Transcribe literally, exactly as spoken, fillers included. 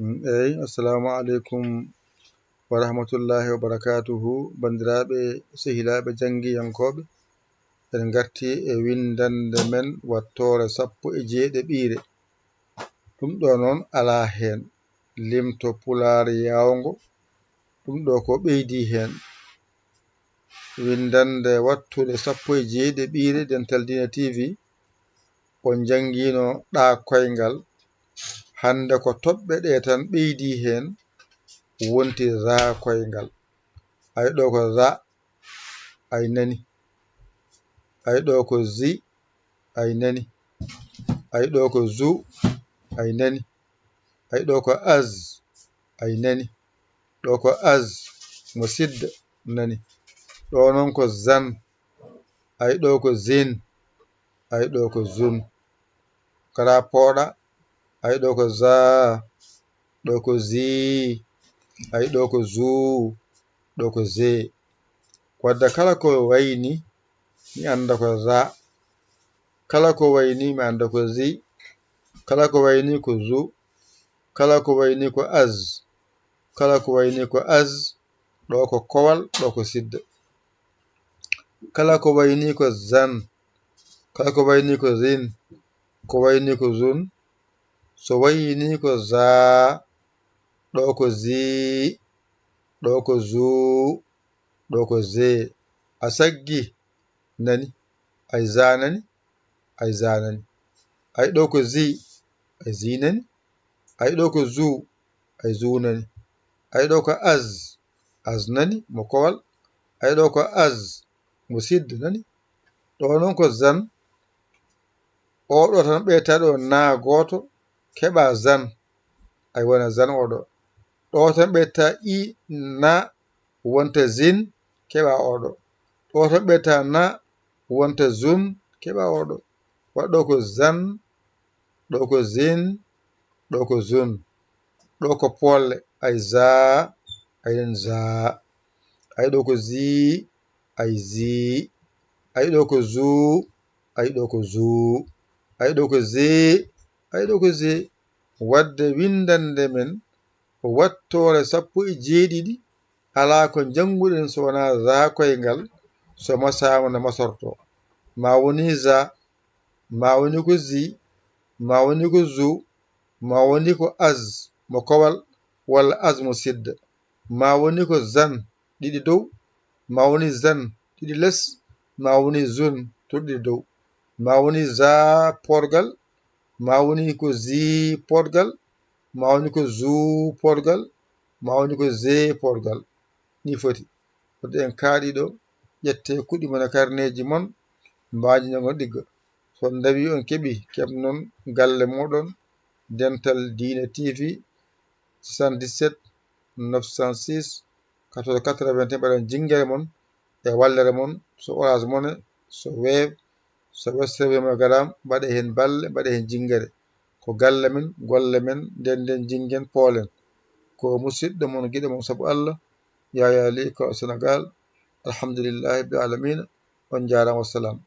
Eyi, assalamu aleykum wa rahmatullahi wa barakatuhu. Banndiraaɓe, sehilaaɓe, janngiyankooɓe, en ngarti e winndannde men wattoore sappo e jeeɗiɓiire. Ɗum ɗo noon alaa heen limto Pulaar yaawngo. Ɗum ɗo ko ɓeydi heen. Winndannde wattude sappo e jeeɗiɓiire Dental Diina T V, on njanngiino ɗa koyngal. Hannde ko toɓɓe ɗe tan ɓeydi heen, wonti za koyngal. Ay ɗo ko za, ay nani. Ay ɗo ko zi, ay nani. Ay ɗo ko zu, ay nani. Ay ɗo ko az, ay nani. Ɗo ko az, mo sidda, nani. Ɗo noon ko zan, ay ɗo ko zin, ay ɗo ko zun. Kara pooɗa, ay ɗo ko za, ɗo ko zi, ay ɗo ko zu, ɗo ko ze. Wadde kala ko wayni, mi annda ko za. Kala ko wayni, mi annda ko zi. Kala ko wayni ko zu. Kala ko wayni ko az. Kala ko wayni ko az. Ɗo ko kowal, ɗo ko sidda. Kala ko wayni ko zan. Kala ko wayni ko zin. Ko wayni ko zun. So wayni ko za. Ɗo ko zi. Ɗo ko zu. Ɗo ko ze. A saggi, nani. Ay za, nani. Ay za, nani. Ay ɗo ko zi. Ay zi, nani. Ay ɗo ko zu. Ay zu, nani. Ay ɗo ko az. Az, nani, mo kowal. Ay ɗo ko az, mo sidda, nani. Ɗo noon ko zan. Oɗo tan ɓeyta ɗo na gooto, keɓa zan. Ay wona zan oɗo. Ɗo tan ɓeyta i na, wonta zin, keɓa oɗo. Ɗo tan ɓeyta na, wonta zun, keɓa oɗo. Waɗɗo ko zan, ɗo ko zin, ɗo ko zun. Ɗo ko poolle, ay za, ay nen za. Ay ɗo ko zi, ay zi. Ay ɗo ko zu, ay ɗo ko zu. Ay ɗo ko ze, ay ɗo ko ze. Wadde winndannde men wattoore sappo e jeeɗiɗi, alaa ko njannguɗen so wonaa za koyngal, so masaama no masorto. Ma woni za, ma woni ko zi, ma woni ko zu, ma woni ko az mo kowal, walla az mo sidda. Ma woni ko zan ɗiɗi dow, ma woni zan ɗiɗi les, ma woni zun turɗiɗi dow. Ma woni za poorgal, ma woni ko zi poorgal, ma woni ko zu poorgal, ma woni ko ze poorgal. Ni foti. Foti en kaaɗi ɗo, ƴette kuɗi mon e karneeji mon, mbaajinen on ɗigga. So on ndawi on keɓi, keɓnon galle mooɗon, Dental Diine T V, soixante-dix-sept neuf cent six quatorze quatre-vingt-un, mbaɗen jinngere mon e wallere mon, so Orange Money, so Wave, so Western Union, MoneyGram, mbaɗe heen balle, mbaɗe heen jinngere. Ko galle men, golle men, ndenden jinngen poolen. Ko musiɗɗo mon, giɗo mon sabu Allah, Yaya Ly ko Senegal. Alhamdulillahi rabbil alamina. On njaaraama, wassalam.